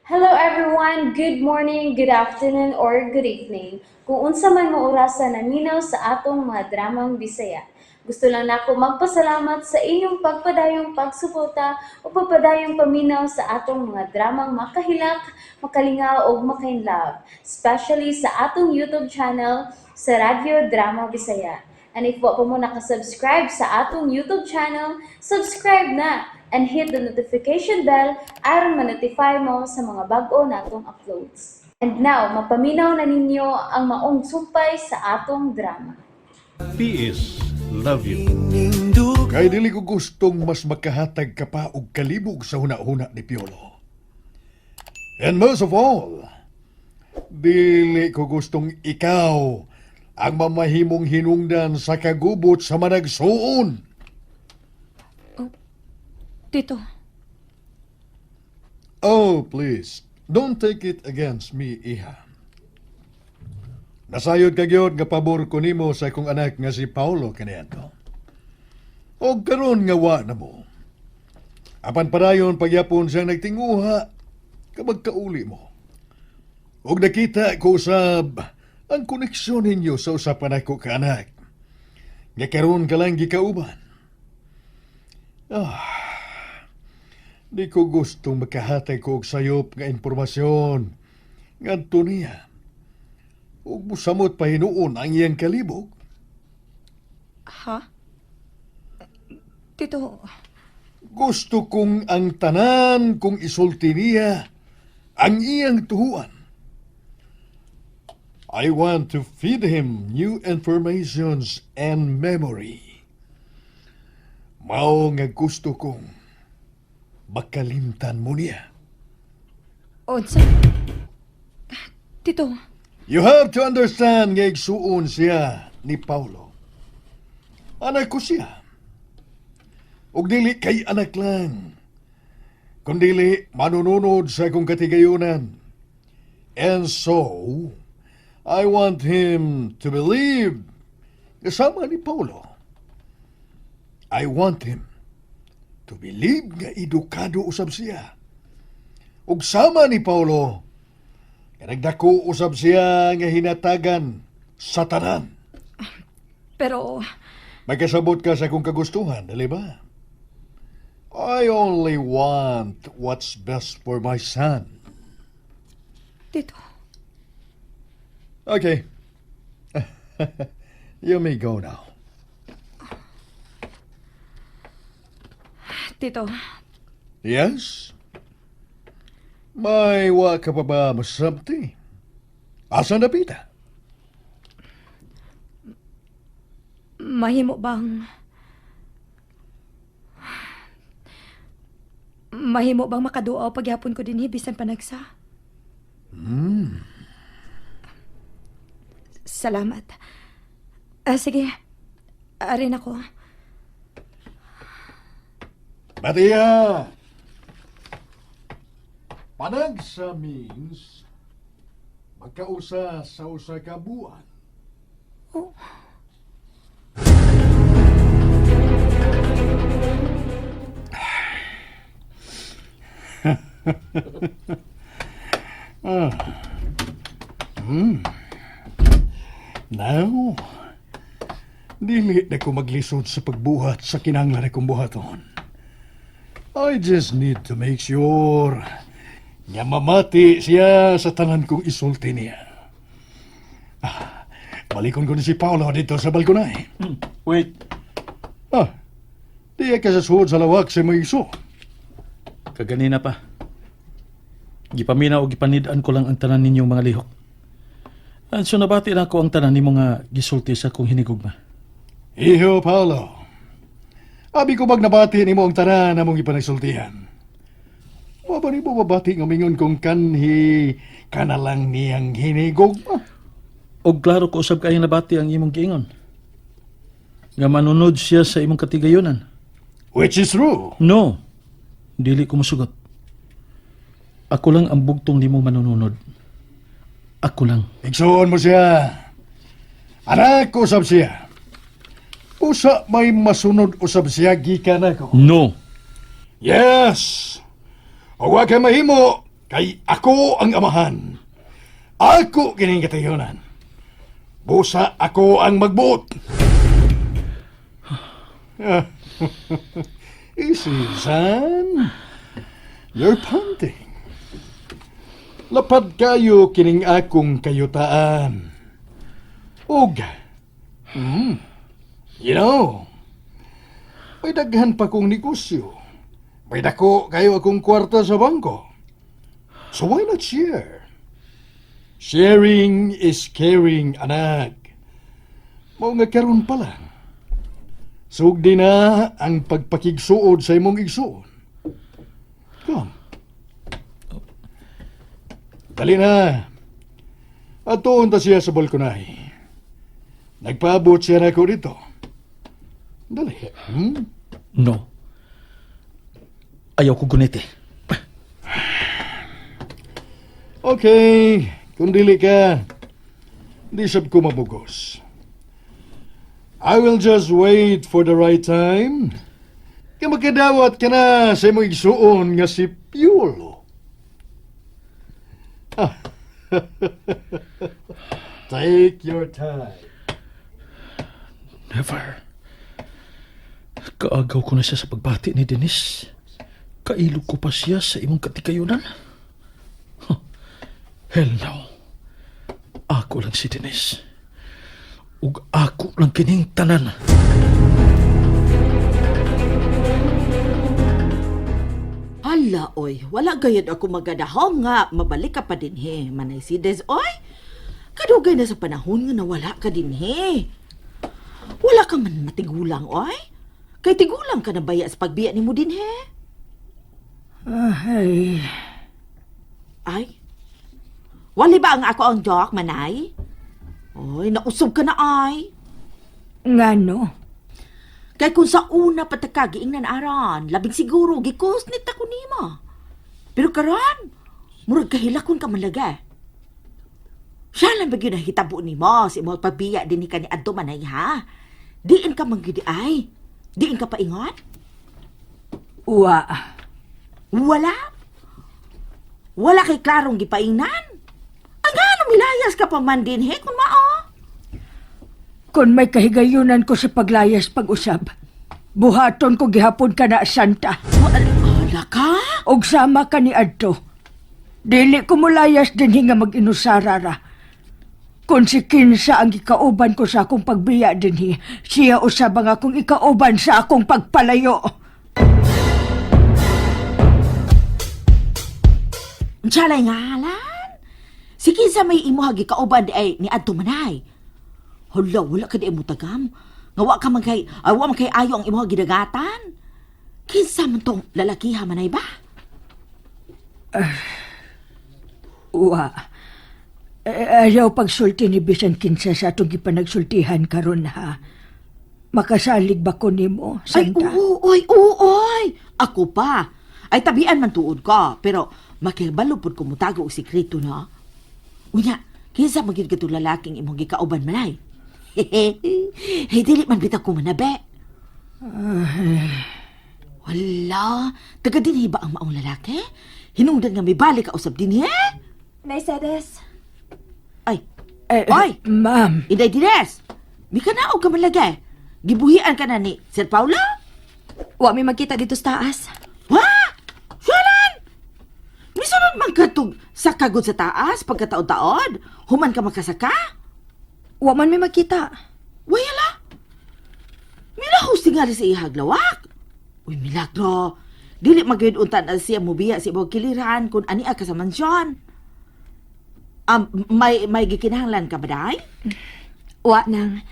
Hello everyone! Good morning, good afternoon, or good evening. Kung unsa man mo orasa naminaw sa atong mga dramang Bisaya. Gusto lang nako magpasalamat sa inyong pagpadayong pagsuporta o pagpadayong paminaw sa atong mga dramang makahilak, makalingaw ug makainlove, especially sa atong YouTube channel sa Radyo Drama Bisaya. And if wa pa mo nakasubscribe sa atong YouTube channel, subscribe na and hit the notification bell aron ma-notify mo sa mga bag-o natong uploads. And now, mapaminaw na ninyo ang maong sumpay sa atong drama. PS Love you. Kay dili ko gustong mas makahatag ka pa og kalibog sa huna-huna ni Piolo. And most of all, dili ko gustong ikaw ang mamahimong hinungdan sa kagubot sa managsuon. Tito, Oh, please, don't take it against me, iha. Nasayod ka gyud nga pabor ko nimo sa akong anak nga si Paolo kaniadto. Og karon nga wa na mo. Apan padayon pagyapon siyang nagtinguha kabag kauli mo. Og nakita ko usab ang koneksyon ninyo sa usapan nako ka anak. Nga karon ka lang gikauban. Ah, di ko gustong makahatag ko og sayop nga impormasyon ngadto niya. Ug musamot pa hinuon ang iyang kalibog. Ha? Tito, Gusto kong ang tanan kong isulti niya ang iyang tuhuan. I want to feed him new informations and memory. Mao nga gusto kong makalimtan mo niya. Unsa? Tito, You have to understand nga igsuon siya ni Paulo. Anak ko siya. Ug dili kay anak lang. Kundili manununod sa akong katigayunan. And so, I want him to believe kasama ni Paulo. I want him to believe nga edukado usab siya. Ug sama ni Paulo, nga nagdako usab siya nga hinatagan sa tanan. Pero Magkasabot ka sa akong kagustuhan, dili ba? I only want what's best for my son. Tito, Okay. You may go now. Tito, Yes? May wa ka pa ba masabti? Asa na pita? Mahimo bang makaduaw pagyapon ko dinhi bisan panagsa? Salamat. Ah, sige. Arin ako. Matia! Panagsa means magkausa sa usa ka buwan. Oh. Now, dili na ko maglisod sa pagbuhat sa kinahanglan akong buhaton. I just need to make sure nga mamati siya sa tanan kong isulti niya. Ah, balikon ko ni si Paolo dito sa balkonay. Wait, Ah, di ka sa suod sa lawak sa mga iso. Kaganina pa. Gipaminaw o gipanid-an ko lang ang tanan ninyong mga lihok. And so nabati na ako ang tanan ni mga gisulti sa akong hinigugma. Iho, Paolo. Abi ko bag nabati nimo ang tanan among ipanagsultihan? Wa ba nimo mabati nga mingon kung kanhi kana lang niyang hinigugma? Og klaro ko usab kayong nabati ang imong giingon. Nga manunod siya sa imong katigayunan. Which is true. No, dili ko musugot. Ako lang ang bugtong nimo manununod. Ako lang. Igsuon mo siya. Anak ko usab siya. Usa may masunod usab siya gikan ako. No. Yes. O wa kay mahimo. Kay ako ang amahan. Ako kining katiyonan. Busa ako ang magbuot. Easy, son. You're panting. Lapad kayo kining akong kayutaan. Og, you know, may daghan pa kong negosyo. May dako kayo akong kwarta sa bangko. So why not share? Sharing is caring, anak. Mao nga karon pa lang. Sugdi na ang pagpakigsuod sa imong igsuon. Come. Dali na. Atuon ta siya sa balkonay. Nagpaabot siya nako dito. Dali. No. Ayaw ko guniti. Okay, kung dili ka, di sab ko mabugos. I will just wait for the right time. Kaya magkadawat ka na sa imong igsuon nga si Piolo. Take your time. Never. Kaagaw ko na siya sa pagbati ni Denise. Kailog ko pa siya sa imong katikayunan. Huh. Hell no. Ako lang si Denise. Ug ako lang kining tanan. Hala, oy, wala gayud ako magadahom nga mabalik ka pa dinhi. Manay si Des, oy. Kadugay na sa panahon nga nawala ka dinhi. Wala ka man matigulang, oy. Kay tigulang ka na baya sa pagbiya nimo dinhi. Ay, Ay. Wali ba ang ako ang joke, manay? Oy, nausog ka na ay. ngano? Kay kung sa una pa ta ka giingnan aran, labing siguro gikusnit ako nimo. Pero karon, murag kahilakon ka man lagi. Siya lang ba gyud ang hitabo nimo sa imong pagbiya dinhi ka ni adto manay ha? Diin ka man gyud ay. Diin ka paingon? Wa. Wala. Wala kay klarong gipaingnan. Ang ano milayas ka pa man dinhi kung mao. Kung may kahigayunan ko sa paglayas pag-usab, buhaton ko gihapon ka na, Santa. Wala ka? Og sama ka ni Adto. Dili ko mulayas dinhi nga mag-inusara ra. Kung si Kinsa ang ikauban ko sa akong pagbiya dinhi, siya usab ang akong ikauban sa akong pagpalayo. Unsa lay ngalan? Si kinsa may imo hagi kauban di ay ni adto manay. Hala, wala ka di mo tagam. Nga wa ka man kay, ay, wa man kay ayo ang imo gidagatan. Kinsa man tong lalakiha manay ba? Wa. Eh, ayaw pagsulti ni bisan kinsa sa atong gipanagsultihan karon ha. Makasalig ba ko nimo, Ay, Santa? oo, oy, oo, oy. Ako pa. Ay, tabian man tuod ka. Pero, makibalo pud ko mutago og sikreto na. Unya, kinsa man gyud katong lalaking imong gikauban manay? Hey, dili man bitaw ko manabe. Wala, taga dinhi ba ang maong lalaki? Hinungdan nga may balik ka usab dinhi? Nay Sedes. Ay, Eh, Oy! Ma'am, Inday Dines, mi ka na og ka man lagi. Gibuhian ka na ni Sir Paula? Wa mi magkita dito sa taas. Ha? Syalan! Misunod man ka tug sa kagod sa taas pagkataod-taod? Human ka makasaka? Wa man mi magkita. Wala. Milahos tingali sa ihag lawak. Uy, milagro. Dili magyud unta na siya mubiya sa ibang kiliran kung ania ka sa mansyon. May gikinahanglan ka ba, day? Wa nang.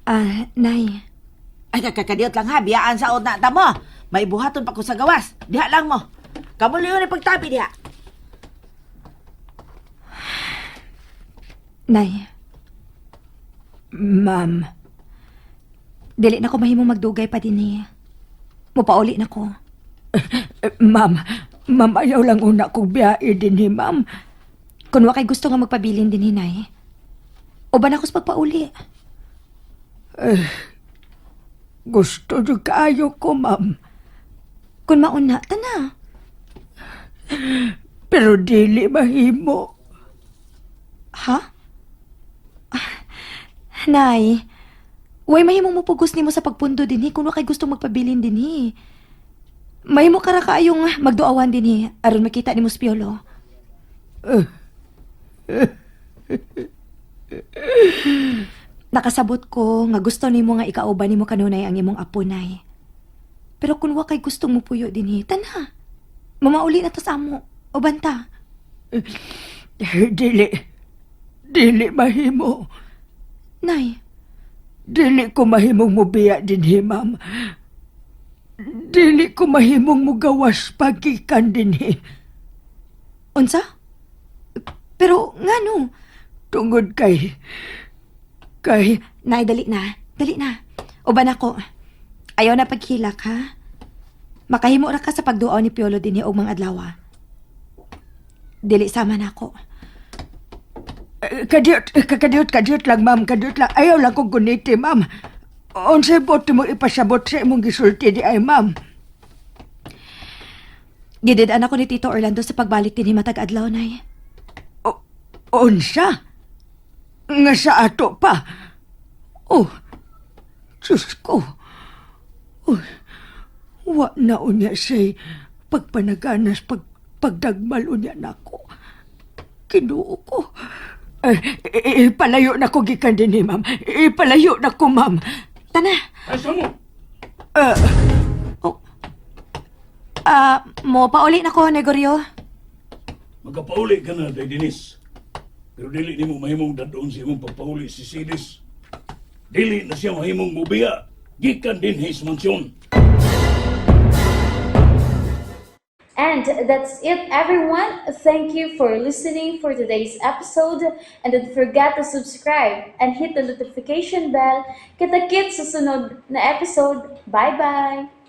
Ah, nay. Ay, kakadiyot lang ha. Biyaan sa na tamo. May buhaton pa ko sa gawas. Diha lang mo. Kamu liyo ni pagtabi diha. Nay, ma'am. dili na ko mahimong magdugay pa dinhi. Mupauli na ko. Eh, ma'am, ma'am, ayaw lang una kong biyahe dinhi, ma'am. Kun wa kay gusto nga magpabilin dinhi, nay. Uban ako sa pagpauli. Gusto jud kaayo ko, ma'am. Kun mauna, tana. Pero dili mahimo. Ha? Ah, Nay, way mahimong mupugos nimo sa pagpundo dinhi kung wa kay gustong magpabilin dinhi. Mahimo ka ra kaayong magduawan dinhi aron makita nimo si Piolo. Nakasabot ko nga gusto nimo nga ikauban nimo kanunay ang imong apo, Nay. Pero kung wa kay gustong mupuyo dinhi, tana. Mamauli na to sa amo. O banta. Dili. Dili mahimo. Nay, Dili ko mahimong mubiya dinhi, ma'am. Dili ko mahimong mugawas pagikan dinhi. Unsa? Pero ngano? Tungod kay Nay, dali na. Dali na. Uban ako. Ayaw na paghilak, ha? Makahimo ra ka sa pagduaw ni Piolo dinhi og mga adlaw. Dili sama na ako. Eh, Kadiyot, kadiyot, kadiyot lang, ma'am, kadiyot lang. Ayaw lang kong guniti, ma'am. Unsay boto mo ipasabot sa imong gisulti di ay, ma'am. Gidid-an ako ni Tito Orlando sa pagbalik dinhi matag adlaw, Nay. O, unsa? Nga sa ato pa. Oh, Diyos ko. Oh, wa na unya say pagpanaganas, pagdagmal unya nako. Kinuo ko. Eh, eh, palayo na ko gikan din ma'am. Palayo na ko, ma'am. Tana. Asa mo? Oh. Ah, mo pauli na ko, Negorio. Magkapauli ka na, Day Denise. Pero dili nimo mahimong dadon sa imong pagpauli si Sidis. Dili na siya mahimong mubiya. Gikan din his mansyon. And that's it, everyone. Thank you for listening for today's episode. And don't forget to subscribe and hit the notification bell. Kita-kits sa sunod na episode. Bye-bye!